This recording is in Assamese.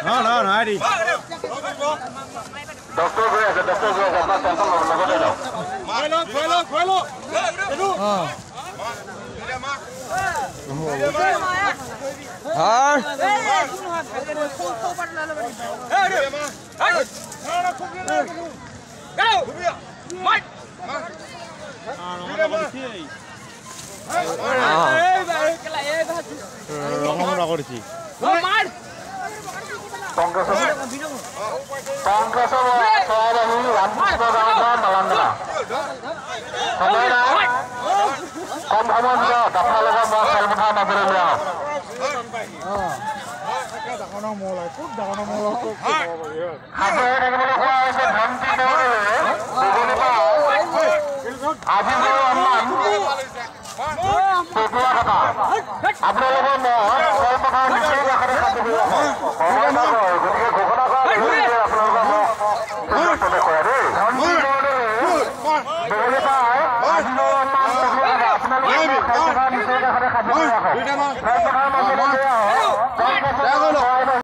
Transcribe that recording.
না দি ডক্টৰ গৈ আছে, ডক্টৰ গৈ আছে, আপোনাৰ টেনচন ল'ব, লগতে যাওক। কৰিছি কংগ্ৰেছৰ সভাপতি ৰামকৃষ্ণ গাঁৱৰ মালান্দনা। সময় নাই, কম সময়ৰ ভিতৰত আপোনালোকৰ মই খেলপথাৰ মাজলৈ লৈ আহক। সাজু হৈ থাকিবলৈ কোৱা হৈছে। ধনটি বগলী আজিজুৰ ৰহমান পেটুৱা কথা। আপোনালোকৰ মই খেলপথাৰ নিচেই কাষতে সাজু হৈ আহক। সময় নাপায়, গতিকে ঘোষণা কৰা আপোনালোকৰ মই প্ৰৱেশ কৰা দেই। ধনটি বগলী পাই আজিজুৰ ৰহমান পেটুৱা কথা, আপোনালোকৰ মই খেলপথাৰ নিচেই কাষতে সাজু হৈ আহক। খেলপথাৰ মাজলৈ